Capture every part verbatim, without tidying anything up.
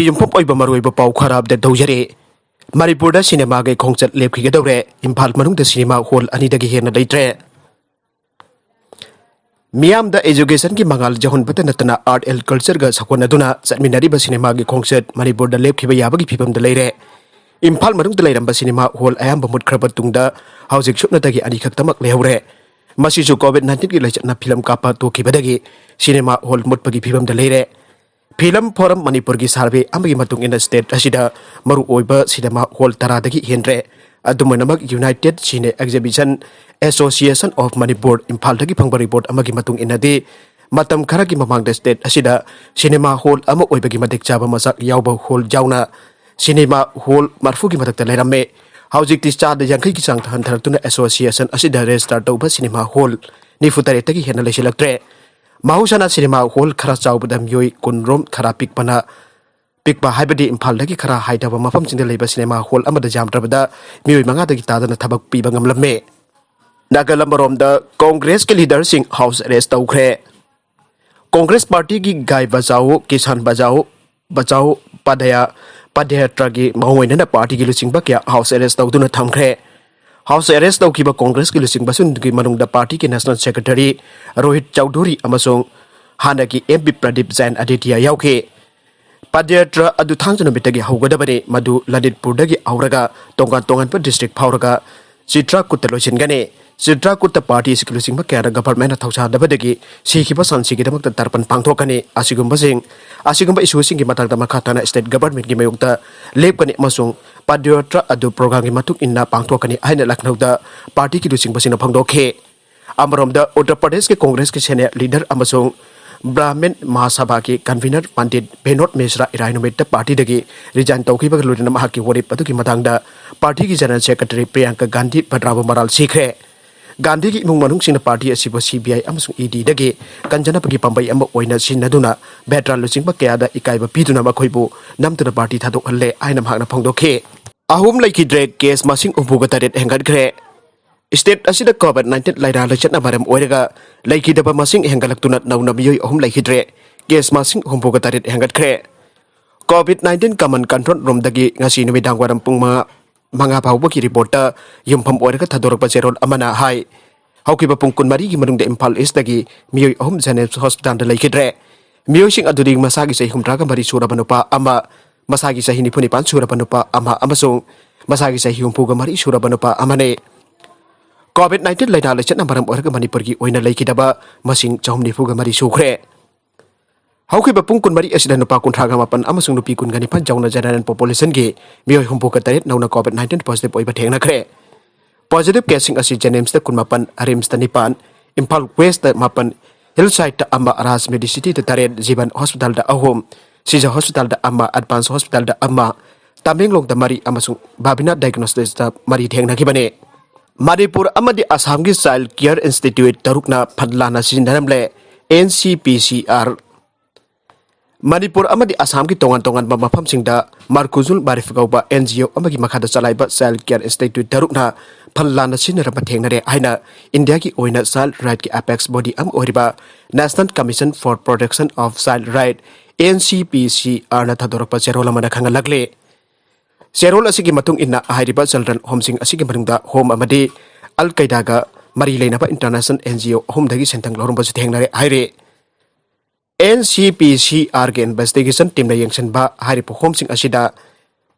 ꯌꯨꯝꯐꯝ ꯑꯣꯏꯕ ꯃꯔꯨꯑꯣꯏꯕ ꯄꯥꯎ ꯈꯔ ꯑꯞꯗꯦꯠ ꯇꯧꯖꯔꯤ꯫ ꯃꯅꯤꯄꯨꯔꯗ ꯁꯤꯅꯦꯃꯥꯒꯤ ꯈꯣꯡꯆꯠ ꯂꯦꯞꯈꯤꯒꯗꯧꯔꯦ꯫ ꯏꯝꯐꯥꯜ ꯃꯅꯨꯡꯗ ꯁꯤꯅꯦꯃꯥ ꯍꯣꯜ ꯑꯅꯤꯗꯒꯤ ꯍꯦꯟꯅ ꯂꯩꯇ꯭ꯔꯦ꯫ ꯃꯤꯌꯥꯝꯗ ꯑꯦꯖꯨꯀꯦꯁꯟꯒꯤ ꯃꯉꯥꯜ ꯌꯧꯍꯟꯕꯇ ꯅꯠꯇꯅ ꯑꯥꯔꯠ ꯑꯦꯟ ꯀꯜꯆꯔꯒ ꯁꯥꯒꯣꯟꯅꯗꯨꯅ ꯆꯠꯃꯤꯟꯅꯔꯤꯕ ꯁꯤꯅꯦꯃꯥꯒꯤ ꯈꯣꯡꯆꯠ ꯃꯅꯤꯄꯨꯔꯗ ꯂꯦꯞꯈꯤꯕ ꯌꯥꯕꯒꯤ ꯐꯤꯕꯝꯗ ꯂꯩꯔꯦ꯫ ꯏꯝꯐꯥꯜ ꯃꯅꯨꯡꯗ ꯂꯩꯔꯝꯕ ꯁꯤꯅꯦꯃꯥ ꯍꯣꯜ ꯑꯌꯥꯝꯕ ꯃꯨꯠꯈ꯭ꯔꯕ ꯇꯨꯡꯗ ꯍꯧꯖꯤꯛ ꯁꯨꯞꯅꯇꯒꯤ ꯑꯅꯤꯈꯛꯇꯃꯛ ꯂꯩꯍꯧꯔꯦ꯫ ꯃꯁꯤꯁꯨ ꯀꯣꯚꯤꯗ ꯅꯥꯏꯟꯇꯤꯟꯒꯤ ꯂꯥꯏꯆꯠꯅ ꯐꯤꯂꯝ ꯀꯥꯞꯄ ꯇꯣꯛꯈꯤꯕꯗꯒꯤ ꯁꯤꯅꯦꯃꯥ ꯍꯣꯜ ꯃꯨꯠꯄꯒꯤ ꯐꯤꯕꯝꯗ ꯂꯩꯔꯦ꯫ ꯐꯤꯂꯝ ꯐꯣꯔꯝ ꯃꯅꯤꯄꯨꯔꯒꯤ ꯁꯥꯔꯚꯦ ꯑꯃꯒꯤ ꯃꯇꯨꯡ ꯏꯟꯅ ꯁ꯭ꯇꯦꯠ ꯑꯁꯤꯗ ꯃꯔꯨꯑꯣꯏꯕ ꯁꯤꯅꯦꯃꯥ ꯍꯣꯜ ꯇꯔꯥꯗꯒꯤ ꯍꯦꯟꯗ꯭ꯔꯦ꯫ ꯑꯗꯨꯝ ꯑꯣꯏꯅꯃꯛ United Cine Exhibition Association of Manipur ꯏꯝꯐꯥꯜꯗꯒꯤ ꯐꯪꯕ ꯔꯤꯄꯣꯔꯠ ꯑꯃꯒꯤ ꯃꯇꯨꯡ ꯏꯟꯅꯗꯤ, ꯃꯇꯝ ꯈꯔꯒꯤ ꯃꯃꯥꯡꯗ ꯁ꯭ꯇꯦꯠ ꯑꯁꯤꯗ ꯁꯤꯅꯦꯃꯥ ꯍꯣꯜ ꯑꯃ ꯑꯣꯏꯕꯒꯤ ꯃꯇꯤꯛ ꯆꯥꯕ ꯃꯆꯥꯛ ꯌꯥꯎꯕ ꯍꯣꯜ ꯌꯥꯎꯅ ꯁꯤꯅꯦꯃꯥ ꯍꯣꯜ ꯃꯔꯐꯨꯒꯤ ꯃꯊꯛꯇ ꯂꯩꯔꯝꯃꯤ꯫ ꯍꯧꯖꯤꯛꯇꯤ ꯆꯥꯗ ꯌꯥꯡꯈꯩꯒꯤ ꯆꯥꯡ ꯍꯟꯊꯔꯛꯇꯨꯅ ꯑꯦꯁꯣꯁꯤꯌꯦꯁꯟ ꯑꯁꯤꯗ ꯔꯦꯖꯤꯁꯇꯥꯔ ꯇꯧꯕ ꯁꯤꯅꯦꯃꯥ ꯍꯣꯜ ꯅꯤꯐꯨ ꯇꯔꯦꯠꯇꯒꯤ ꯍꯦꯟꯅ ꯂꯩꯁꯤꯜꯂꯛꯇ꯭ꯔꯦ꯫ ꯃꯍꯧꯁꯥꯅ ꯁꯤꯅꯦꯃꯥ ꯍꯣꯜ ꯈꯔ ꯆꯥꯎꯕꯗ ꯃꯤꯑꯣꯏ ꯀꯨꯟ ꯔꯣꯝ, ꯈꯔ ꯄꯤꯛꯄꯅ ꯄꯤꯛꯄ ꯍꯥꯏꯕꯗꯤ ꯏꯝꯐꯥꯜꯗꯒꯤ ꯈꯔ ꯍꯥꯏꯊꯕ ꯃꯐꯝꯁꯤꯡꯗ ꯂꯩꯕ ꯁꯤꯅꯦꯃꯥ ꯍꯣꯜ ꯑꯃꯗ ꯌꯥꯝꯗ꯭ꯔꯕꯗ ꯃꯤꯑꯣꯏ ꯃꯉꯥꯗꯒꯤ ꯇꯥꯗꯅ ꯊꯕꯛ ꯄꯤꯕ ꯉꯝꯂꯝꯃꯤ꯫ ꯅꯥꯒꯜ ꯑꯃꯔꯣꯝꯗ ꯀꯣꯡꯒ꯭ꯔꯦꯁꯀꯤ ꯂꯤꯗꯔꯁꯤꯡ ꯍꯥꯎꯁ ꯑꯦꯔꯦꯁ ꯇꯧꯈ꯭ꯔꯦ꯫ ꯀꯣꯡꯒ꯭ꯔꯦꯁ ꯄꯥꯔꯇꯤꯒꯤ ꯒꯥꯏ ꯕꯆꯥꯎ, ꯀꯤꯁꯥꯟ ꯕꯆꯥꯎ, ꯕꯆꯥꯎ ꯄꯗꯌꯥ, ꯄꯗꯌꯥꯇ꯭ꯔꯒꯤ ꯃꯑꯣꯡ ꯑꯣꯏꯅꯅ ꯄꯥꯔꯇꯤꯒꯤ ꯂꯨꯆꯤꯡꯕ ꯀꯌꯥ ꯍꯥꯎꯁ ꯑꯦꯔꯦꯁ ꯇꯧꯗꯨꯅ ꯊꯝꯈ꯭ꯔꯦ꯫ ꯍꯥꯎꯁ ꯑꯦꯔꯦꯁ ꯇꯧꯈꯤꯕ ꯀꯣꯡꯒ꯭ꯔꯦꯁꯀꯤ ꯂꯨꯆꯤꯡꯕꯁꯤꯡꯗꯨꯒꯤ ꯃꯅꯨꯡꯗ ꯄꯥꯔꯇꯤꯒꯤ ꯅꯦꯁꯅꯦꯜ ꯁꯦꯀ꯭ꯔꯦꯇꯔꯤ ꯔꯣꯍꯤꯠ ꯆꯧꯙꯨꯔꯤ ꯑꯃꯁꯨꯡ ꯍꯥꯟꯅꯒꯤ ꯑꯦꯝ ꯄꯤ ꯄ꯭ꯔꯗꯤꯞ ꯖꯩꯟ ꯑꯗꯤꯇ꯭ꯌ ꯌꯥꯎꯈꯤ꯫ ꯄꯗꯌꯥꯇ꯭ꯔ ꯑꯗꯨ ꯊꯥꯡꯖ ꯅꯨꯃꯤꯠꯇꯒꯤ ꯍꯧꯒꯗꯕꯅꯤ꯫ ꯃꯗꯨ ꯂꯂꯤꯠꯄꯨꯔꯗꯒꯤ ꯍꯧꯔꯒ ꯇꯣꯉꯥꯟ ꯇꯣꯉꯥꯟꯕ ꯗꯤꯁꯇ꯭ꯔꯤꯛ ꯐꯥꯎꯔꯒ ꯆꯤꯇ꯭ꯔꯀꯨꯠꯇ ꯂꯣꯏꯁꯤꯟꯒꯅꯤ꯫ ꯆꯤꯇ꯭ꯔꯀꯨꯠꯇ ꯄꯥꯔꯇꯤ ꯑꯁꯤꯒꯤ ꯂꯨꯆꯤꯡꯕ ꯀꯌꯥꯅ ꯒꯚꯔꯟꯃꯦꯟꯠꯅ ꯊꯧꯁꯥꯗꯕꯗꯒꯤ ꯁꯤꯈꯤꯕ ꯁꯟꯁꯤꯒꯤꯗꯃꯛꯇ ꯇꯔꯄꯟ ꯄꯥꯡꯊꯣꯛꯀꯅꯤ꯫ ꯑꯁꯤꯒꯨꯝꯕꯁꯤꯡ, ꯑꯁꯤꯒꯨꯝꯕ ꯏꯁꯨꯁꯤꯡꯒꯤ ꯃꯇꯥꯡꯗ ꯃꯈꯥ ꯇꯥꯅ ꯁ꯭ꯇꯦꯠ ꯒꯚꯔꯟꯃꯦꯟꯠꯀꯤ ꯃꯥꯌꯣꯛꯇ ꯂꯦꯞꯀꯅꯤ ꯑꯃꯁꯨꯡ ꯄꯗꯌꯥꯇ꯭ꯔ ꯑꯗꯨ ꯄ꯭ꯔꯣꯒ꯭ꯔꯥꯝꯒꯤ ꯃꯇꯨꯡ ꯏꯟꯅ ꯄꯥꯡꯊꯣꯛꯀꯅꯤ ꯍꯥꯏꯅ ꯂꯈꯅꯧꯗ ꯄꯥꯔꯇꯤꯒꯤ ꯂꯨꯆꯤꯡꯕꯁꯤꯡꯅ ꯐꯣꯡꯗꯣꯛꯈꯤ꯫ ꯑꯃꯔꯣꯝꯗ, ꯎꯠꯇꯔ ꯄ꯭ꯔꯗꯦꯁꯀꯤ ꯀꯣꯡꯒ꯭ꯔꯦꯁꯀꯤ ꯁꯦꯅꯤꯌꯔ ꯂꯤꯗꯔ ꯑꯃꯁꯨꯡ ꯕ꯭ꯔꯥꯍꯃꯤꯟ ꯃꯍꯥꯁꯚꯥꯒꯤ ꯀꯟꯚꯤꯅꯔ ꯄꯟꯗꯤꯠ ꯕꯤꯅꯣꯗ ꯃꯤꯁ꯭ꯔꯥ ꯏꯔꯥꯏ ꯅꯨꯃꯤꯠꯇ ꯄꯥꯔꯇꯤꯗꯒꯤ ꯔꯤꯖꯥꯏꯟ ꯇꯧꯈꯤꯕꯒ ꯂꯣꯏꯅꯅ ꯃꯍꯥꯛꯀꯤ ꯋꯥꯔꯦꯞ ꯑꯗꯨꯒꯤ ꯃꯇꯥꯡꯗ ꯄꯥꯔꯇꯤꯒꯤ ꯖꯦꯅꯔꯦꯜ ꯁꯦꯀ꯭ꯔꯦꯇꯔꯤ ꯄ꯭ꯔꯤꯌꯥꯡꯀꯥ ꯒꯥꯟꯙꯤ ꯚꯗ꯭ꯔꯥꯕꯨ ꯃꯔꯥꯜ ꯁꯤꯈ꯭ꯔꯦ꯫ ꯒꯥꯟꯙꯤꯒꯤ ꯏꯃꯨꯡ ꯃꯅꯨꯡꯁꯤꯡꯅ ꯄꯥꯔꯇꯤ ꯑꯁꯤꯕꯨ ꯁꯤ ꯕꯤ ꯑꯥꯏ ꯑꯃꯁꯨꯡ ꯏ ꯗꯤꯗꯒꯤ ꯀꯟꯖꯅꯕꯒꯤ ꯄꯥꯝꯕꯩ ꯑꯃ ꯑꯣꯏꯅ ꯁꯤꯖꯤꯟꯅꯗꯨꯅ ꯚꯗ꯭ꯔꯥ ꯂꯨꯆꯤꯡꯕ ꯀꯌꯥꯗ ꯏꯀꯥꯏꯕ ꯄꯤꯗꯨꯅ ꯃꯈꯣꯏꯕꯨ ꯅꯝꯗꯨꯅ ꯄꯥꯔꯇꯤ ꯊꯥꯗꯣꯛꯍꯜꯂꯦ ꯍꯥꯏꯅ ꯃꯍꯥꯛꯅ ꯐꯣꯡꯗꯣꯛꯈꯤ꯫ ꯑꯍꯨꯝ ꯂꯩꯈꯤꯗ꯭ꯔꯦ, ꯀꯦꯁ ꯃꯁꯤꯡ ꯍꯨꯝꯐꯨꯒ ꯇꯔꯦꯠ ꯍꯦꯟꯒꯠꯈ꯭ꯔꯦ꯫ ꯁ꯭ꯇꯦꯠ ꯑꯁꯤꯗ ꯀꯣꯚꯤꯗ ꯅꯥꯏꯟꯇꯤꯟ ꯂꯥꯏꯅꯥ ꯂꯥꯏꯆꯠꯅ ꯃꯔꯝ ꯑꯣꯏꯔꯒ ꯂꯩꯈꯤꯗꯕ ꯃꯁꯤꯡ ꯍꯦꯟꯒꯠꯂꯛꯇꯨꯅ ꯅꯧꯅ ꯃꯤꯑꯣꯏ ꯑꯍꯨꯝ ꯂꯩꯈꯤꯗ꯭ꯔꯦ꯫ ꯀꯦꯁ ꯃꯁꯤꯡ ꯍꯨꯝꯐꯨꯒ ꯇꯔꯦꯠ ꯍꯦꯟꯒꯠꯈ꯭ꯔꯦ꯫ COVID nineteen Common Control Roomꯗꯒꯤ ꯉꯁꯤ ꯅꯨꯃꯤꯗꯥꯡ ꯋꯥꯏꯔꯝ ꯄꯨꯡ ꯃꯉꯥ, ꯃꯉꯥ ꯐꯥꯎꯕꯒꯤ ꯔꯤꯄꯣꯔꯠꯇ ꯌꯨꯝꯐꯝ ꯑꯣꯏꯔꯒ ꯊꯥꯗꯣꯔꯛꯄ ꯆꯦꯔꯣꯜ ꯑꯃꯅ ꯍꯥꯏ, ꯍꯧꯈꯤꯕ ꯄꯨꯡ ꯀꯨꯟꯃꯔꯤꯒꯤ ꯃꯅꯨꯡꯗ ꯏꯝꯐꯥꯜ ꯏꯁꯇꯒꯤ ꯃꯤꯑꯣꯏ ꯑꯍꯨꯝ ꯖꯦꯅꯤꯝꯁ ꯍꯣꯁꯄꯤꯇꯥꯜꯗ ꯂꯩꯈꯤꯗ꯭ꯔꯦ꯫ ꯃꯤꯑꯣꯏꯁꯤꯡ ꯑꯗꯨꯗꯤ ꯃꯁꯥꯒꯤ ꯆꯍꯤ ꯍꯨꯝꯗ꯭ꯔꯥꯒ ꯃꯔꯤ ꯁꯨꯔꯕ ꯅꯨꯄꯥ ꯑꯃ, ꯃꯁꯥꯒꯤ ꯆꯍꯤ ꯅꯤꯐꯨ ꯅꯤꯄꯥꯟ ꯁꯨꯔꯕ ꯅꯨꯄꯥ ꯑꯃ ꯑꯃꯁꯨꯡ ꯃꯁꯥꯒꯤ ꯆꯍꯤ ꯍꯨꯝꯐꯨꯒ ꯃꯔꯤ ꯁꯨꯔꯕ ꯅꯨꯄꯥ ꯑꯃꯅꯤ꯫ COVID nineteen ꯂꯥꯏꯅꯥ ꯂꯥꯏꯆꯠꯅ ꯃꯔꯝ ꯑꯣꯏꯔꯒ ꯃꯅꯤꯄꯨꯔꯒꯤ ꯑꯣꯏꯅ ꯂꯩꯈꯤꯗꯕ ꯃꯁꯤꯡ ꯆꯍꯨꯝ ꯅꯤꯐꯨꯒ ꯃꯔꯤ ꯁꯨꯈ꯭ꯔꯦ꯫ ꯍꯧꯈꯤꯕ ꯄꯨꯡ ꯀꯨꯟꯃꯔꯤ ꯑꯁꯤꯗ ꯅꯨꯄꯥ ꯀꯨꯟꯊ꯭ꯔꯥꯒ ꯃꯥꯄꯟ ꯑꯃꯁꯨꯡ ꯅꯨꯄꯤ ꯀꯨꯟꯒ ꯅꯤꯄꯥꯟ ꯌꯥꯎꯅ ꯖꯦꯅꯔꯦꯜ ꯄꯣꯄꯨꯂꯦꯁꯟꯒꯤ ꯃꯤꯑꯣꯏ ꯍꯨꯝꯐꯨꯒ ꯇꯔꯦꯠ ꯅꯧꯅ COVID nineteen ꯄꯣꯖꯤꯇꯤꯚ ꯑꯣꯏꯕ ꯊꯦꯡꯅꯈ꯭ꯔꯦ꯫ ꯄꯣꯖꯤꯇꯤꯚ ꯀꯦꯁꯁꯤꯡ ꯑꯁꯤ ꯖꯦꯅꯤꯝꯁꯇ ꯀꯨꯟꯃꯥꯄꯟ, ꯔꯤꯝꯁꯇ ꯅꯤꯄꯥꯟ, ꯏꯝꯐꯥꯜ ꯋꯦꯁꯇ ꯃꯥꯄꯟ, ꯍꯤꯜ ꯁꯥꯏꯠꯇ ꯑꯃ, ꯔꯥꯖ ꯃꯦꯗꯤꯁꯤꯇꯤꯗ ꯇꯔꯦꯠ, ꯖꯤꯕꯟ ꯍꯣꯁꯄꯤꯇꯥꯜꯗ ꯑꯍꯨꯝ, ꯁꯤꯖ ꯍꯣꯁꯄꯤꯇꯥꯜꯗ ꯑꯃ, ꯑꯦꯗꯚꯥꯟꯁ ꯍꯣꯁꯄꯤꯇꯥꯜꯗ ꯑꯃ, ꯇꯃꯦꯡꯂꯣꯡꯗ ꯃꯔꯤ ꯑꯃꯁꯨꯡ ꯕꯥꯕꯤꯅꯥ ꯗꯥꯏꯒꯅꯣꯁꯇꯤꯛꯁꯇ ꯃꯔꯤ ꯊꯦꯡꯅꯈꯤꯕꯅꯤ꯫ ꯃꯅꯤꯄꯨꯔ ꯑꯃꯗꯤ ꯑꯁꯥꯝꯒꯤ ꯆꯥꯏꯜ ꯀꯤꯌꯔ ꯏꯟꯁꯇꯤꯇ꯭ꯌꯨꯠ ꯇꯔꯨꯛꯅ ꯐꯟ ꯂꯥꯟꯅ ꯁꯤꯖꯤꯟꯅꯔꯝꯂꯦ꯫ ꯑꯦꯟ ꯁꯤ ꯄꯤ ꯁꯤ ꯑꯥꯔ ꯃꯅꯤꯄꯨꯔ ꯑꯃꯗꯤ ꯑꯁꯥꯝꯒꯤ ꯇꯣꯉꯥꯟ ꯇꯣꯉꯥꯟꯕ ꯃꯐꯝꯁꯤꯡꯗ ꯃꯥꯔꯀꯨꯖꯨꯜ ꯃꯥꯔꯤꯐ ꯀꯧꯕ ꯑꯦꯟ ꯖꯤ ꯑꯣ ꯑꯃꯒꯤ ꯃꯈꯥꯗ ꯆꯂꯥꯏꯕ ꯆꯥꯏꯜ ꯀꯤꯌꯔ ꯏꯟꯁꯇꯤꯇ꯭ꯌꯨꯠ ꯇꯔꯨꯛꯅ ꯐꯟ ꯂꯥꯟꯅ ꯁꯤꯖꯤꯟꯅꯔꯝꯕ ꯊꯦꯡꯅꯔꯦ ꯍꯥꯏꯅ ꯏꯟꯗꯤꯌꯥꯒꯤ ꯑꯣꯏꯅ ꯆꯥꯏꯜ ꯔꯥꯏꯠꯀꯤ ꯑꯦꯄꯦꯛꯁ ꯕꯣꯗꯤ ꯑꯃ ꯑꯣꯏꯔꯤꯕ National Commission for Protection of Child Right, N C P C R ꯅ ꯊꯥꯗꯣꯔꯛꯄ ꯆꯦꯔꯣꯜ ꯑꯃꯅ ꯈꯪꯍꯜꯂꯛꯂꯤ꯫ ꯆꯦꯔꯣꯜ ꯑꯁꯤꯒꯤ ꯃꯇꯨꯡ ꯏꯟꯅ ꯍꯥꯏꯔꯤꯕ ꯆꯤꯜꯗ꯭ꯔꯦꯟ ꯍꯣꯝꯁꯤꯡ ꯑꯁꯤꯒꯤ ꯃꯅꯨꯡꯗ ꯍꯣꯝ ꯑꯃꯗꯤ ꯑꯜ ꯀꯩꯗꯥꯒ ꯃꯔꯤ ꯂꯩꯅꯕ ꯏꯟꯇꯔꯅꯦꯁꯅꯦꯜ ꯑꯦꯟ ꯖꯤ ꯑꯣ ꯑꯍꯨꯝꯗꯒꯤ ꯁꯦꯟꯊꯪ ꯂꯧꯔꯝꯕꯁꯨ ꯊꯦꯡꯅꯔꯦ ꯍꯥꯏꯔꯤ꯫ ꯑꯦꯟ ꯁꯤ ꯄꯤ ꯁꯤ ꯑꯥꯔꯒꯤ ꯏꯟꯚꯦꯁꯇꯤꯒꯦꯁꯟ ꯇꯤꯝꯅ ꯌꯦꯡꯁꯤꯟꯕ ꯍꯥꯏꯔꯤꯕ ꯍꯣꯝꯁꯤꯡ ꯑꯁꯤꯗ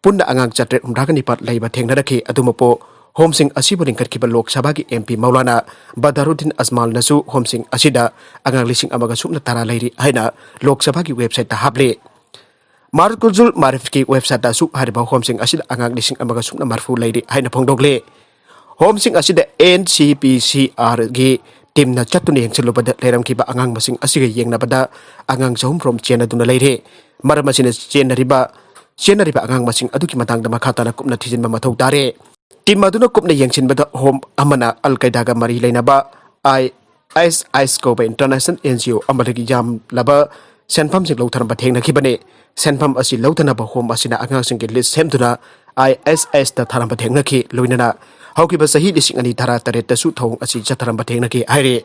ꯄꯨꯟꯅ ꯑꯉꯥꯡ ꯆꯥꯇ꯭ꯔꯦꯠ ꯍꯨꯝꯗ꯭ꯔꯥꯒ ꯅꯤꯄꯥꯟ ꯂꯩꯕ ꯊꯦꯡꯅꯔꯛꯈꯤ꯫ ꯑꯗꯨꯃꯛꯄꯨ ꯍꯣꯝꯁꯤꯡ ꯑꯁꯤꯕꯨ ꯂꯤꯡꯈꯠꯈꯤꯕ ꯂꯣꯛ ꯁꯚꯥꯒꯤ ꯑꯦꯝ ꯄꯤ ꯃꯧꯂꯥꯅꯥ ꯕꯗꯔꯨꯗꯤꯟ ꯑꯖꯃꯥꯜꯅꯁꯨ ꯍꯣꯝꯁꯤꯡ ꯑꯁꯤꯗ ꯑꯉꯥꯡ ꯂꯤꯁꯤꯡ ꯑꯃꯒ ꯁꯨꯞꯅ ꯇꯔꯥ ꯂꯩꯔꯤ ꯍꯥꯏꯅ ꯂꯣꯛ ꯁꯚꯥꯒꯤ ꯋꯦꯕꯁꯥꯏꯠꯇ ꯍꯥꯞꯂꯤ꯫ ꯃꯥꯔꯀꯨꯖꯨꯜ ꯃꯥꯔꯤꯐꯀꯤ ꯋꯦꯕꯁꯥꯏꯠꯇꯁꯨ ꯍꯥꯏꯔꯤꯕ ꯍꯣꯝꯁꯤꯡ ꯑꯁꯤꯗ ꯑꯉꯥꯡ ꯂꯤꯁꯤꯡ ꯑꯃꯒ ꯁꯨꯞꯅ ꯃꯔꯤꯐꯨ ꯂꯩꯔꯤ ꯍꯥꯏꯅ ꯐꯣꯡꯗꯣꯛꯂꯤ꯫ ꯍꯣꯝꯁꯤꯡ ꯑꯁꯤꯗ ꯑꯦꯟ ꯁꯤ ꯄꯤ ꯁꯤ ꯑꯥꯔꯒꯤ ꯇꯤꯝꯅ ꯆꯠꯇꯨꯅ ꯌꯦꯡꯁꯤꯜꯂꯨꯕꯗ ꯂꯩꯔꯝꯈꯤꯕ ꯑꯉꯥꯡ ꯃꯁꯤꯡ ꯑꯁꯤꯒ ꯌꯦꯡꯅꯕꯗ ꯑꯉꯥꯡ ꯆꯍꯨꯝ ꯔꯣꯝ ꯆꯦꯟꯅꯗꯨꯅ ꯂꯩꯔꯦ꯫ ꯃꯔꯝ ꯑꯁꯤꯅ ꯆꯦꯟꯅꯔꯤꯕ, ꯆꯦꯟꯅꯔꯤꯕ ꯑꯉꯥꯡ ꯃꯁꯤꯡ ꯑꯗꯨꯒꯤ ꯃꯇꯥꯡꯗ ꯃꯈꯥ ꯇꯥꯅ ꯀꯨꯞꯅ ꯊꯤꯖꯤꯟꯕ ꯃꯊꯧ ꯇꯥꯔꯦ꯫ ꯇꯤꯝ ꯑꯗꯨꯅ ꯀꯨꯞꯅ ꯌꯦꯡꯁꯤꯟꯕꯗ ꯍꯣꯝ ꯑꯃꯅ ꯑꯜ ꯀꯩꯗꯥꯒ ꯃꯔꯤ ꯂꯩꯅꯕ ꯑꯥꯏ ꯑꯦꯁ ꯑꯥꯏꯁ ꯀꯧꯕ ꯏꯟꯇꯔꯅꯦꯁꯅꯦꯜ ꯑꯦꯟ ꯖꯤ ꯑꯣ ꯑꯃꯗꯒꯤ ꯌꯥꯝꯂꯕ ꯁꯦꯟꯐꯝꯁꯤꯡ ꯂꯧꯊꯔꯝꯕ ꯊꯦꯡꯅꯈꯤꯕꯅꯤ꯫ ꯁꯦꯟꯐꯝ ꯑꯁꯤ ꯂꯧꯊꯅꯕ ꯍꯣꯝ ꯑꯁꯤꯅ ꯑꯉꯥꯡꯁꯤꯡꯒꯤ ꯂꯤꯁ ꯁꯦꯝꯗꯨꯅ ꯑꯥꯏ ꯑꯦꯁ ꯑꯥꯏꯁꯇ ꯊꯥꯔꯝꯕ ꯊꯦꯡꯅꯈꯤ꯫ ꯂꯣꯏꯅꯅ ꯍꯧꯈꯤꯕ ꯆꯍꯤ ꯂꯤꯁꯤꯡ ꯑꯅꯤ ꯇꯔꯥ ꯇꯔꯦꯠꯇꯁꯨ ꯊꯧꯑꯣꯡ ꯑꯁꯤ ꯆꯠꯊꯔꯝꯕ ꯊꯦꯡꯅꯈꯤ ꯍꯥꯏꯔꯤ꯫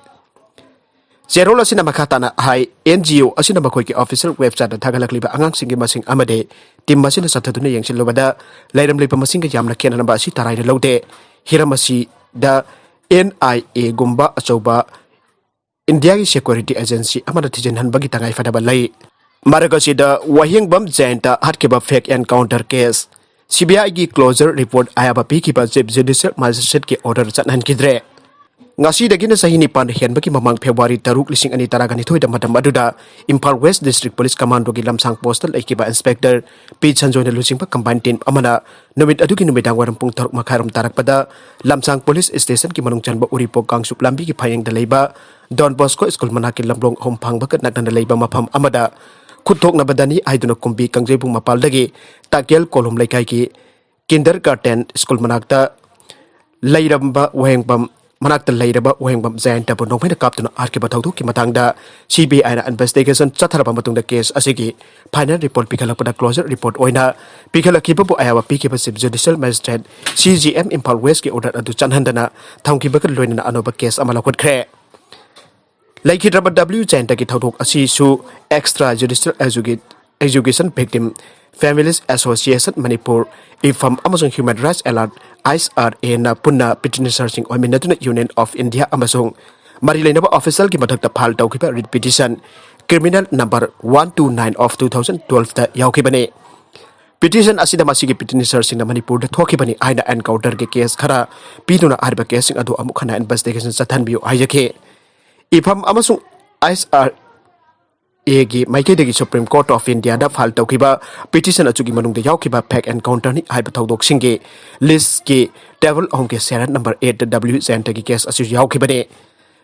ꯆꯦꯔꯣꯜ ꯑꯁꯤꯅ ꯃꯈꯥ ꯇꯥꯅ ꯍꯥꯏ, ꯑꯦꯟ ꯖꯤ ꯑꯣ ꯑꯁꯤꯅ ꯃꯈꯣꯏꯒꯤ ꯑꯣꯐꯤꯁꯤꯌꯦꯜ ꯋꯦꯕꯁꯥꯏꯠꯇ ꯊꯥꯒꯠꯂꯛꯂꯤꯕ ꯑꯉꯥꯡꯁꯤꯡꯒꯤ ꯃꯁꯤꯡ ꯑꯃꯗꯤ ꯇꯤꯝ ꯑꯁꯤꯅ ꯆꯠꯊꯗꯨꯅ ꯌꯦꯡꯁꯤꯜꯂꯨꯕꯗ ꯂꯩꯔꯝꯂꯤꯕ ꯃꯁꯤꯡꯒ ꯌꯥꯝꯅ ꯈꯦꯠꯅꯔꯝꯕ ꯑꯁꯤ ꯇꯔꯥꯏꯅ ꯂꯧꯗꯦ꯫ ꯍꯤꯔꯝ ꯑꯁꯤꯗ ꯑꯦꯟ ꯑꯥꯏ ꯑꯦꯒꯨꯝꯕ ꯑꯆꯧꯕ ꯏꯟꯗꯤꯌꯥꯒꯤ ꯁꯦꯀ꯭ꯌꯨꯔꯤꯇꯤ ꯑꯦꯖꯦꯟꯁꯤ ꯑꯃꯅ ꯊꯤꯖꯤꯟꯍꯟꯕꯒꯤ ꯇꯉꯥꯏꯐꯗꯕ ꯂꯩ꯫ ꯃꯔꯛ ꯑꯁꯤꯗ ꯋꯥꯍꯦꯡꯕꯝ ꯖꯌꯟꯇ ꯍꯥꯠꯈꯤꯕ ꯐꯦꯛ ꯑꯦꯟꯀꯥꯎꯟꯇꯔ ꯀꯦꯁ, ꯁꯤ ꯕꯤ ꯑꯥꯏꯒꯤ ꯀ꯭ꯂꯣꯖꯔ ꯔꯤꯄꯣꯔꯠ ꯑꯌꯥꯕ ꯄꯤꯈꯤꯕ ꯆꯤꯐ ꯖꯨꯗꯤꯁꯤꯌꯦꯜ ꯃꯦꯖꯤꯁꯇ꯭ꯔꯦꯠꯀꯤ ꯑꯣꯔꯗꯔ ꯆꯠꯍꯟꯈꯤꯗ꯭ꯔꯦ꯫ ꯉꯁꯤꯗꯒꯤꯅ ꯆꯍꯤ ꯅꯤꯄꯥꯟ ꯍꯦꯟꯕꯒꯤ ꯃꯃꯥꯡ ꯐꯦꯕ꯭ꯔꯨꯋꯥꯔꯤ ꯇꯔꯨꯛ, ꯂꯤꯁꯤꯡ ꯑꯅꯤ ꯇꯔꯥꯒ ꯅꯤꯊꯣꯏꯗ ꯃꯇꯝ ꯑꯗꯨꯗ ꯏꯝꯐꯥꯜ ꯋꯦꯁ ꯗꯤꯁꯇ꯭ꯔꯤꯛ ꯄꯨꯂꯤꯁ ꯀꯃꯥꯟꯗꯣꯒꯤ ꯂꯝꯁꯥꯡ ꯄꯣꯁꯇ ꯂꯩꯈꯤꯕ ꯏꯟꯁꯄꯦꯛꯇꯔ ꯄꯤ ꯁꯟꯖꯣꯏꯅ ꯂꯨꯆꯤꯡꯕ ꯀꯝꯕꯥꯏꯟ ꯇꯤꯝ ꯑꯃꯅ ꯅꯨꯃꯤꯠ ꯑꯗꯨꯒꯤ ꯅꯨꯃꯤꯗꯥꯡ ꯋꯥꯏꯔꯝ ꯄꯨꯡ ꯇꯔꯨꯛ ꯃꯈꯥꯏꯔꯣꯝ ꯇꯥꯔꯛꯄꯗ ꯂꯝꯁꯥꯡ ꯄꯨꯂꯤꯁ ꯁ꯭ꯇꯦꯁꯟꯒꯤ ꯃꯅꯨꯡ ꯆꯟꯕ ꯎꯔꯤꯄꯣꯛ ꯀꯥꯡꯆꯨꯞ ꯂꯝꯕꯤꯒꯤ ꯐꯥꯌꯦꯡꯗ ꯂꯩꯕ ꯗꯣꯟ ꯕꯣꯁꯀꯣ ꯁ꯭ꯀꯨꯜ ꯃꯅꯥꯛꯀꯤ ꯂꯝꯂꯣꯡ ꯑꯍꯨꯝ ꯐꯥꯡꯕꯒ ꯅꯛꯅꯅ ꯂꯩꯕ ꯃꯐꯝ ꯑꯃꯗ ꯈꯨꯠ ꯊꯣꯛꯅꯕꯗꯅꯤ ꯍꯥꯏꯗꯨꯅ ꯀꯨꯝꯕꯤ ꯀꯥꯡꯖꯩꯕꯨꯡ ꯃꯄꯥꯜꯗꯒꯤ ꯇꯥꯀꯦꯜ ꯀꯣꯂꯨꯝ ꯂꯩꯀꯥꯏꯒꯤ ꯀꯤꯟꯗꯔ ꯒꯥꯔꯗꯦꯟ ꯁ꯭ꯀꯨꯜ ꯃꯅꯥꯛꯇ ꯂꯩꯔꯝꯕ ꯋꯥꯍꯦꯡꯕꯝ, ꯃꯅꯥꯛꯇ ꯂꯩꯔꯕ ꯋꯥꯍꯦꯡꯕꯝ ꯖꯌꯟꯇꯕꯨ ꯅꯣꯡꯃꯩꯅ ꯀꯥꯞꯇꯨꯅ ꯍꯥꯠꯈꯤꯕ ꯊꯧꯗꯣꯛꯀꯤ ꯃꯇꯥꯡꯗ ꯁꯤ ꯕꯤ ꯑꯥꯏꯅ ꯏꯟꯚꯦꯁꯇꯤꯒꯦꯁꯟ ꯆꯠꯊꯔꯕ ꯃꯇꯨꯡꯗ ꯀꯦꯁ ꯑꯁꯤꯒꯤ ꯐꯥꯏꯅꯦꯜ ꯔꯤꯄꯣꯔꯠ ꯄꯤꯈꯠꯂꯛꯄꯗ ꯀ꯭ꯂꯣꯖꯔ ꯔꯤꯄꯣꯔꯠ ꯑꯣꯏꯅ ꯄꯤꯈꯠꯂꯛꯈꯤꯕꯕꯨ ꯑꯌꯥꯕ ꯄꯤꯈꯤꯕ chief judicial magistrate, C J M, Imphal ꯋꯦꯁꯀꯤ ꯑꯣꯔꯗꯔ ꯑꯗꯨ ꯆꯠꯍꯟꯗꯅ ꯊꯝꯈꯤꯕꯒ ꯂꯣꯏꯅꯅ ꯑꯅꯧꯕ ꯀꯦꯁ ꯑꯃ ꯂꯧꯈꯠꯈ꯭ꯔꯦ꯫ ꯂꯩꯈꯤꯗ꯭ꯔꯕ ꯗꯕ꯭ꯂꯤꯌꯨ ꯖꯌꯟꯇꯒꯤ ꯊꯧꯗꯣꯛ ꯑꯁꯤꯁꯨ extra judicial execution victim families association Manipur, ꯏꯐꯝ ꯑꯃꯁꯨꯡ human rights alert, I S R ꯑꯦꯅ ꯄꯨꯟꯅ ꯄꯤꯇꯤꯁꯅꯔꯁꯤꯡ ꯑꯣꯏꯃꯤꯟꯅꯗꯨꯅ ꯌꯨꯅꯤꯌꯟ ꯑꯣꯐ ꯏꯟꯗꯤꯌꯥ ꯑꯃꯁꯨꯡ ꯃꯔꯤ ꯂꯩꯅꯕ ꯑꯣꯐꯤꯁꯤꯌꯦꯜꯒꯤ ꯃꯊꯛꯇ ꯐꯥꯏꯜ ꯇꯧꯈꯤꯕ writ petition criminal number one two nine of two thousand ꯇꯨꯋꯦꯜꯐꯇ ꯌꯥꯎꯈꯤꯕꯅꯤ꯫ ꯄꯤꯇꯤꯁꯟ ꯑꯁꯤꯗ ꯃꯁꯤꯒꯤ ꯄꯤꯇꯤꯁꯅꯔꯁꯤꯡꯅ ꯃꯅꯤꯄꯨꯔꯗ ꯊꯣꯛꯈꯤꯕꯅꯤ ꯍꯥꯏꯅ ꯑꯦꯟꯀꯥꯎꯟꯇꯔꯒꯤ ꯀꯦꯁ ꯈꯔ ꯄꯤꯗꯨꯅ ꯍꯥꯏꯔꯤꯕ ꯀꯦꯁꯁꯤꯡ ꯑꯗꯨ ꯑꯃꯨꯛ ꯍꯟꯅ ꯏꯟꯚꯦꯁꯇꯤꯒꯦꯁꯟ ꯆꯠꯍꯟꯕꯤꯌꯨ ꯍꯥꯏꯖꯈꯤ꯫ ꯏꯐꯝ ꯑꯃꯁꯨꯡ ꯑꯥꯏ ꯑꯦꯁ ꯑꯥꯔ ꯑꯦꯒꯤ ꯃꯥꯏꯀꯩꯗꯒꯤ ꯁꯨꯄ꯭ꯔꯤꯝ ꯀꯣꯔꯠ ꯑꯣꯐ ꯏꯟꯗꯤꯌꯥꯗ ꯐꯥꯏꯜ ꯇꯧꯈꯤꯕ ꯄꯤꯇꯤꯁꯟ ꯑꯗꯨꯒꯤ ꯃꯅꯨꯡꯗ ꯌꯥꯎꯈꯤꯕ ꯐꯦꯛ ꯑꯦꯟꯀꯥꯎꯟꯇꯔꯅꯤ ꯍꯥꯏꯕ ꯊꯧꯗꯣꯛꯁꯤꯡꯒꯤ ꯂꯤꯁꯀꯤ ꯇꯦꯕꯜ ꯑꯍꯨꯝꯒꯤ ꯁꯦꯔꯤꯌꯦꯜ ꯅꯝꯕꯔ ꯑꯩꯠ ꯗꯕ꯭ꯂꯤꯌꯨ ꯖꯌꯟꯇꯒꯤ ꯀꯦꯁ ꯑꯁꯤꯁꯨ ꯌꯥꯎꯈꯤꯕꯅꯤ꯫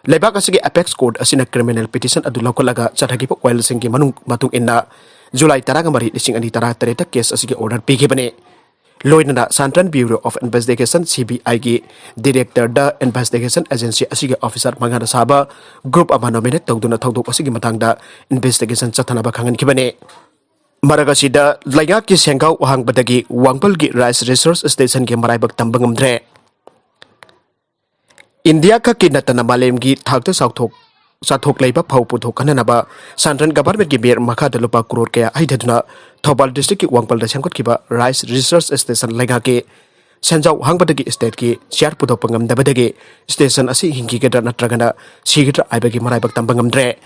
ꯂꯩꯕꯥꯛ ꯑꯁꯤꯒꯤ ꯑꯦꯄꯦꯛꯁ ꯀꯣꯔꯠ ꯑꯁꯤꯅ ꯀ꯭ꯔꯤꯃꯤꯅꯦꯜ ꯄꯤꯇꯤꯁꯟ ꯑꯗꯨ ꯂꯧꯈꯠꯂꯒ ꯆꯠꯊꯈꯤꯕ ꯋꯥꯌꯦꯜꯁꯤꯡꯒꯤ ꯃꯅꯨꯡ, ꯃꯇꯨꯡ ꯏꯟꯅ ꯖꯨꯂꯥꯏ ꯇꯔꯥꯃꯔꯤ, ꯂꯤꯁꯤꯡ ꯑꯅꯤ ꯇꯔꯥꯇꯔꯦꯠꯇ ꯀꯦꯁ ꯑꯁꯤꯒꯤ ꯑꯣꯔꯗꯔ ꯄꯤꯈꯤꯕꯅꯤ꯫ ꯂꯣꯏꯅꯅ central bureau of investigation, C B ꯑꯥꯏꯒꯤ ꯗꯤꯔꯦꯛꯇꯔꯗ ꯏꯟꯚꯦꯁꯇꯤꯒꯦꯁꯟ ꯑꯦꯖꯦꯟꯁꯤ ꯑꯁꯤꯒꯤ ꯑꯣꯐꯤꯁꯥꯔ ꯃꯉꯥꯅ ꯁꯥꯕ ꯒ꯭ꯔꯨꯞ ꯑꯃ ꯅꯣꯃꯤꯅꯦꯠ ꯇꯧꯗꯨꯅ ꯊꯧꯗꯣꯛ ꯑꯁꯤꯒꯤ ꯃꯇꯥꯡꯗ ꯏꯟꯚꯦꯁꯇꯤꯒꯦꯁꯟ ꯆꯠꯊꯅꯕ ꯈꯪꯍꯟꯈꯤꯕꯅꯤ꯫ ꯃꯔꯛ ꯑꯁꯤꯗ, ꯂꯩꯉꯥꯛꯀꯤ ꯁꯦꯡꯒꯥꯎ ꯑꯍꯥꯡꯕꯗꯒꯤ ꯋꯥꯡꯕꯜꯒꯤ ꯔꯥꯏꯁ ꯔꯤꯁꯣꯔꯁ ꯁ꯭ꯇꯦꯁꯟꯒꯤ ꯃꯔꯥꯏꯕꯛ ꯇꯝꯕ ꯉꯝꯗ꯭ꯔꯦ꯫ ꯏꯟꯗꯤꯌꯥ ꯈꯛꯀꯤ ꯅꯠꯇꯅ ꯃꯥꯂꯦꯝꯒꯤ ꯊꯥꯛꯇ ꯆꯥꯎꯊꯣꯛ ꯆꯥꯊꯣꯛ ꯂꯩꯕ ꯐꯧ ꯄꯨꯊꯣꯛꯍꯟꯅꯅꯕ central governmentꯀꯤ ꯃꯦꯌꯔ ꯃꯈꯥꯗ ꯂꯨꯄꯥ ꯀ꯭ꯔꯣꯔ ꯀꯌꯥ ꯍꯩꯊꯗꯨꯅ ꯊꯧꯕꯥꯜ districtꯀꯤ ꯋꯥꯡꯄꯜꯗ ꯁꯦꯝꯒꯠꯈꯤꯕ rice research station ꯂꯩꯉꯥꯛꯀꯤ ꯁꯦꯟꯖꯥꯎ ꯍꯥꯡꯕꯗꯒꯤ stateꯀꯤ share ꯄꯨꯊꯣꯛꯄ ꯉꯝꯗꯕꯗꯒꯤ station ꯑꯁꯤ ꯍꯤꯡꯈꯤꯒꯗ꯭ꯔꯥ ꯅꯠꯇ꯭ꯔꯒꯅ ꯁꯤꯒꯗ꯭ꯔꯥ ꯍꯥꯏꯕꯒꯤ ꯃꯔꯥꯏꯕꯛ ꯇꯝꯕ ꯉꯝꯗ꯭ꯔꯦ꯫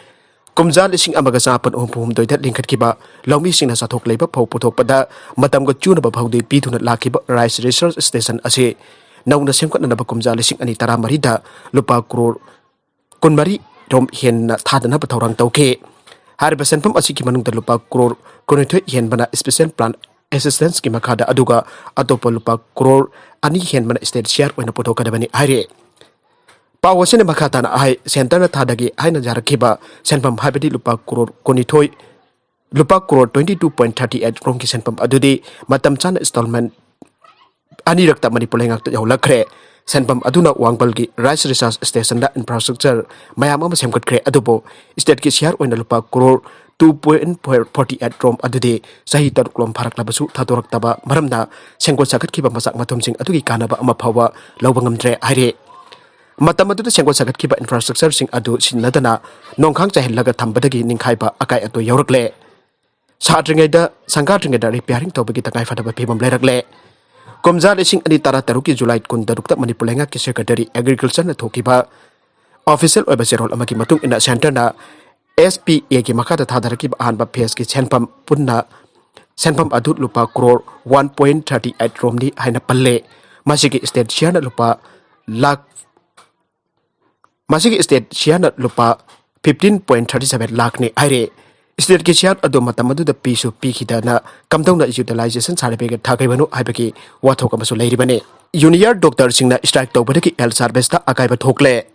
ꯀꯨꯝꯖꯥ ꯂꯤꯁꯤꯡ ꯑꯃꯒ ꯆꯥꯃꯥꯄꯟ ꯍꯨꯝꯐꯨ ꯍꯨꯝꯗꯣꯏꯗ ꯂꯤꯡꯈꯠꯈꯤꯕ ꯂꯧꯃꯤꯁꯤꯡꯅ ꯆꯥꯊꯣꯛ ꯂꯩꯕ ꯐꯧ ꯄꯨꯊꯣꯛꯄꯗ ꯃꯇꯝꯒ ꯆꯨꯅꯕ ꯐꯧꯗꯤ ꯄꯤꯗꯨꯅ ꯂꯥꯛꯈꯤꯕ rice research station ꯑꯁꯤ ꯅꯧꯅ ꯁꯦꯝꯒꯠꯅꯅꯕ ꯀꯨꯝꯖꯥ ꯂꯤꯁꯤꯡ ꯑꯅꯤ ꯇꯔꯥꯃꯔꯤꯗ ꯂꯨꯄꯥ ꯀ꯭ꯔꯣꯔ ꯀꯨꯟꯃꯔꯤ ꯔꯣꯝ ꯍꯦꯟꯅ ꯊꯥꯗꯅꯕ ꯊꯧꯔꯥꯡ ꯇꯧꯈꯤ꯫ ꯍꯥꯏꯔꯤꯕ ꯁꯦꯟꯐꯝ ꯑꯁꯤꯒꯤ ꯃꯅꯨꯡꯗ ꯂꯨꯄꯥ ꯀ꯭ꯔꯣꯔ ꯀꯨꯟꯅꯤꯊꯣꯏ ꯍꯦꯟꯕꯅ special plan assistanceꯀꯤ ꯃꯈꯥꯗ, ꯑꯗꯨꯒ ꯑꯇꯣꯞꯄ ꯂꯨꯄꯥ ꯀ꯭ꯔꯣꯔ ꯑꯅꯤ ꯍꯦꯟꯕꯅ state share ꯑꯣꯏꯅ ꯄꯨꯊꯣꯛꯀꯗꯕꯅꯤ ꯍꯥꯏꯔꯤ꯫ ꯄꯥꯎ ꯑꯁꯤꯅ ꯃꯈꯥ ꯇꯥꯅ ꯍꯥꯏ, centreꯅ ꯊꯥꯗꯒꯦ ꯍꯥꯏꯅ ꯌꯥꯔꯛꯈꯤꯕ ꯁꯦꯟꯐꯝ, ꯍꯥꯏꯕꯗꯤ ꯂꯨꯄꯥ ꯀ꯭ꯔꯣꯔ ꯀꯨꯟꯅꯤꯊꯣꯏ, ꯂꯨꯄꯥ crore twenty two point thirty eight ꯔꯣꯝꯒꯤ ꯁꯦꯟꯐꯝ ꯑꯗꯨꯗꯤ ꯃꯇꯝ ꯆꯥꯅ installment ꯑꯅꯤꯔꯛꯇ ꯃꯅꯤꯄꯨꯔ ꯂꯩꯉꯥꯛꯇ ꯌꯧꯍꯜꯂꯛꯈ꯭ꯔꯦ꯫ ꯁꯦꯟꯐꯝ ꯑꯗꯨꯅ ꯋꯥꯡꯕꯜꯒꯤ rice research stationꯗ infrastructure ꯃꯌꯥꯝ ꯑꯃ ꯁꯦꯝꯒꯠꯈ꯭ꯔꯦ, ꯑꯗꯨꯕꯨ stateꯀꯤ share ꯑꯣꯏꯅ ꯂꯨꯄꯥ crore two point forty eight ꯔꯣꯝ ꯑꯗꯨꯗꯤ ꯆꯍꯤ ꯇꯔꯨꯛ ꯂꯣꯝ ꯐꯥꯔꯛꯂꯕꯁꯨ ꯊꯥꯗꯣꯔꯛꯇꯕ ꯃꯔꯝꯅ ꯁꯦꯝꯒꯠ ꯁꯥꯒꯠꯈꯤꯕ ꯃꯆꯥꯛ ꯃꯊꯨꯝꯁꯤꯡ ꯑꯗꯨꯒꯤ ꯀꯥꯟꯅꯕ ꯑꯃ ꯐꯥꯎꯕ ꯂꯧꯕ ꯉꯝꯗ꯭ꯔꯦ ꯍꯥꯏꯔꯤ꯫ ꯃꯇꯝ ꯑꯗꯨꯗ ꯁꯦꯝꯒꯠ ꯁꯥꯒꯠꯈꯤꯕ infrastructureꯁꯤꯡ ꯑꯗꯨ ꯁꯤꯖꯤꯟꯅꯗꯅ ꯅꯣꯡꯈꯥꯡ ꯆꯥꯏꯍꯜꯂꯒ ꯊꯝꯕꯗꯒꯤ ꯅꯤꯡꯈꯥꯏꯕ ꯑꯀꯥꯏ ꯑꯇꯣꯏ ꯌꯥꯎꯔꯛꯂꯦ꯫ ꯁꯥꯗ꯭ꯔꯤꯉꯩꯗ, ꯁꯪꯒꯥꯗ꯭ꯔꯤꯉꯩꯗ repairing ꯇꯧꯕꯒꯤ ꯇꯉꯥꯏ ꯐꯗꯕ ꯐꯤꯕꯝ ꯂꯩꯔꯛꯂꯦ꯫ ꯀꯨꯝꯖꯥ ꯂꯤꯁꯤꯡ ꯑꯅꯤ ꯇꯔꯥ ꯇꯔꯨꯛꯀꯤ July ꯀꯨꯟꯇꯔꯨꯛꯇ ꯃꯅꯤꯄꯨꯔ ꯂꯩꯉꯥꯛꯀꯤ Secretary Agricultureꯅ ꯊꯣꯛꯈꯤꯕ official ꯑꯣꯏꯕ ꯆꯦꯔꯣꯜ ꯑꯃꯒꯤ ꯃꯇꯨꯡ ꯏꯟꯅ centreꯅ SPAꯒꯤ ꯃꯈꯥꯗ ꯊꯥꯗꯔꯛꯈꯤꯕ ꯑꯍꯥꯟꯕ phaseꯀꯤ ꯁꯦꯟꯐꯝ ꯄꯨꯟꯅ, ꯁꯦꯟꯐꯝ ꯑꯗꯨ ꯂꯨꯄꯥ crore one point thirty eight ꯔꯣꯝꯅꯤ ꯍꯥꯏꯅ ꯄꯜꯂꯦ꯫ ꯃꯁꯤꯒꯤ state shareꯅ ꯂꯨꯄꯥ ꯂꯥꯈ, ꯃꯁꯤꯒꯤ state shareꯅ ꯂꯨꯄꯥ fifteen point thirty seven ꯂꯥꯈꯅꯤ ꯍꯥꯏꯔꯦ꯫ Stateꯀꯤ share ꯑꯗꯨ ꯃꯇꯝ ꯑꯗꯨꯗ ꯄꯤꯁꯨ ꯄꯤꯈꯤꯗꯅ ꯀꯝꯗꯧꯅ utilization certificate ꯊꯥꯈꯤꯕꯅꯣ ꯍꯥꯏꯕꯒꯤ ꯋꯥꯊꯣꯛ ꯑꯃꯁꯨ ꯂꯩꯔꯤꯕꯅꯤ꯫ Junior doctorꯁꯤꯡꯅ strike ꯇꯧꯕꯗꯒꯤ health serviceꯇ ꯑꯀꯥꯏꯕ ꯊꯣꯛꯂꯦ꯫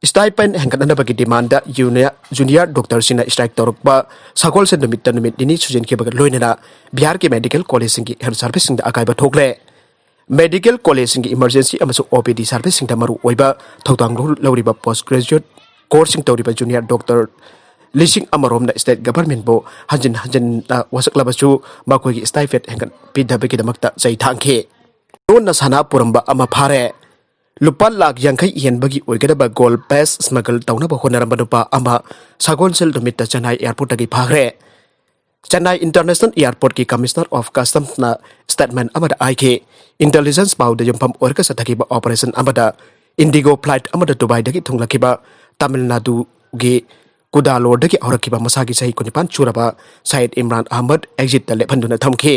Stipend ꯍꯦꯟꯒꯠꯅꯅꯕꯒꯤ demandꯗ junior, junior doctorꯁꯤꯡꯅ strike ꯇꯧꯔꯛꯄ ꯁꯒꯣꯜꯁꯦꯟ ꯅꯨꯃꯤꯠꯇ ꯅꯨꯃꯤꯠ ꯅꯤꯅꯤ ꯁꯨꯖꯤꯟꯈꯤꯕꯒ ꯂꯣꯏꯅꯅ ꯕꯤꯍꯥꯔꯒꯤ medical collegeꯁꯤꯡꯒꯤ health serviceꯁꯤꯡꯗ ꯑꯀꯥꯏꯕ ꯊꯣꯛꯂꯦ꯫ Medical collegeꯁꯤꯡꯒꯤ emergency ꯑꯃꯁꯨꯡ OPD serviceꯁꯤꯡꯗ ꯃꯔꯨ ꯑꯣꯏꯕ ꯊꯧꯗꯥꯡ ꯂꯧ-, ꯂꯧꯔꯤꯕ post graduate courseꯁꯤꯡ ꯇꯧꯔꯤꯕ junior doctor ꯂꯤꯁꯤꯡ ꯑꯃ ꯔꯣꯝꯅ state governmentꯕꯨ ꯍꯟꯖꯤꯟ ꯍꯟꯖꯤꯟꯅ ꯋꯥꯁꯛꯂꯕꯁꯨ ꯃꯈꯣꯏꯒꯤ stipend ꯍꯦꯟꯒꯠꯄꯤꯗꯕꯒꯤꯗꯃꯛꯇ ꯆꯩ ꯊꯥꯡꯈꯤ꯫ ꯂꯣꯟꯅ ꯁꯅꯥ ꯄꯨꯔꯝꯕ ꯑꯃ ꯐꯥꯔꯦ꯫ ꯂꯨꯄꯥ ꯂꯥꯈ ꯌꯥꯡꯈꯩ ꯍꯦꯟꯕꯒꯤ ꯑꯣꯏꯒꯗꯕ ꯒꯣꯜ ꯄꯦꯁ ꯁ꯭ꯃꯒꯜ ꯇꯧꯅꯕ ꯍꯣꯠꯅꯔꯝꯕ ꯅꯨꯄꯥ ꯑꯃ ꯁꯒꯣꯜꯁꯦꯜ ꯅꯨꯃꯤꯠꯇ ꯆꯦꯟꯅꯥꯏ ꯑꯦꯌꯥꯔꯄꯣꯔꯠꯇꯒꯤ ꯐꯥꯈ꯭ꯔꯦ꯫ ꯆꯦꯟꯅꯥꯏ ꯏꯟꯇꯔꯅꯦꯁꯅꯦꯜ ꯑꯦꯌꯥꯔꯄꯣꯔꯠꯀꯤ ꯀꯃꯤꯁꯅꯔ ꯑꯣꯐ ꯀꯁꯇꯝꯁꯅ ꯁ꯭ꯇꯦꯠꯃꯦꯟ ꯑꯃꯗ ꯍꯥꯏꯈꯤ, ꯏꯟꯇꯦꯂꯤꯖꯦꯟꯁ ꯄꯥꯎꯗ ꯌꯨꯝꯐꯝ ꯑꯣꯏꯔꯒ ꯆꯠꯊꯈꯤꯕ ꯑꯣꯄꯔꯦꯁꯟ ꯑꯃꯗ ꯏꯟꯗꯤꯒꯣ ꯐ꯭ꯂꯥꯏꯠ ꯑꯃꯗ ꯗꯨꯕꯥꯏꯗꯒꯤ ꯊꯨꯡꯂꯛꯈꯤꯕ ꯇꯥꯃꯤꯜ ꯅꯥꯗꯨꯒꯤ ꯀꯨꯗꯥꯂꯣꯔꯗꯒꯤ ꯍꯧꯔꯛꯈꯤꯕ ꯃꯁꯥꯒꯤ ꯆꯍꯤ ꯀꯨꯟꯅꯤꯄꯥꯟ ꯁꯨꯔꯕ ꯁꯌꯤꯗ ꯏꯝꯔꯥꯟ ꯑꯍꯃꯗ ꯑꯦꯛꯖꯤꯠꯇ ꯂꯦꯞꯍꯟꯗꯨꯅ ꯊꯝꯈꯤ꯫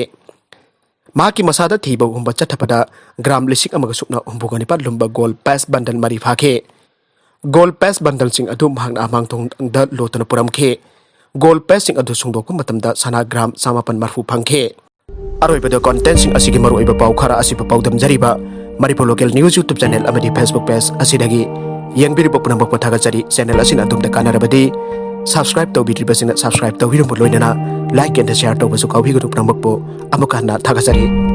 ꯃꯍꯥꯛꯀꯤ ꯃꯁꯥꯗ ꯊꯤꯕ ꯍꯨꯝꯕ ꯆꯠꯊꯕꯗ ꯒ꯭ꯔꯥꯝ ꯂꯤꯁꯤꯡ ꯑꯃꯒ ꯁꯨꯞꯅ ꯍꯨꯝꯐꯨꯒ ꯅꯤꯄꯥꯟ ꯂꯨꯝꯕ ꯒꯣꯜ ꯄꯦꯁ ꯕꯟꯗꯜ ꯃꯔꯤ ꯐꯥꯈꯤ꯫ ꯒꯣꯜ ꯄꯦꯁ ꯕꯟꯗꯜꯁꯤꯡ ꯑꯗꯨ ꯃꯍꯥꯛꯅ ꯑꯃꯥꯡꯊꯣꯡꯗ ꯂꯣꯠꯇꯨꯅ ꯄꯨꯔꯝꯈꯤ꯫ ꯒꯣꯜ ꯄꯦꯁꯁꯤꯡ ꯑꯗꯨ ꯁꯨꯡꯗꯣꯛꯄ ꯃꯇꯝꯗ ꯁꯅꯥ ꯒ꯭ꯔꯥꯝ ꯆꯥꯃꯥꯄꯟ ꯃꯔꯐꯨ ꯐꯪꯈꯤ꯫ ꯑꯔꯣꯏꯕꯗ ꯀꯣꯟꯇꯦꯟꯁꯤꯡ ꯑꯁꯤꯒꯤ ꯃꯔꯨꯑꯣꯏꯕ ꯄꯥꯎ ꯈꯔ ꯑꯁꯤꯕꯨ ꯄꯥꯎꯗꯝꯖꯔꯤꯕ Manipur local news YouTube channel ꯑꯃꯗꯤ ꯐꯦꯁꯕꯨꯛ ꯄꯦꯖ ꯑꯁꯤꯗꯒꯤ ꯌꯦꯡꯕꯤꯔꯤꯕ ꯄꯨꯝꯅꯃꯛꯄꯨ ꯊꯥꯒꯠꯆꯔꯤ꯫ ꯆꯦꯅꯦꯜ ꯑꯁꯤꯅ ꯑꯗꯣꯝꯗ ꯀꯥꯟꯅꯔꯕꯗꯤ ꯁꯕꯁꯀ꯭ꯔꯥꯏꯕ ꯇꯧꯕꯤꯗ꯭ꯔꯤꯕꯁꯤꯡꯅ ꯁꯕꯁꯀ꯭ꯔꯥꯏꯕ ꯇꯧꯕꯤꯔꯝꯕ ꯂꯣꯏꯅꯅ ꯂꯥꯏꯛ ꯑꯦꯟꯗ ꯁꯤꯌꯥꯔ ꯇꯧꯕꯁꯨ ꯀꯥꯎꯕꯤꯒꯅꯨ꯫ ꯄꯨꯝꯅꯃꯛꯄꯨ ꯑꯃꯨꯛ ꯍꯟꯅ ꯊꯥꯒꯠꯆꯔꯤ꯫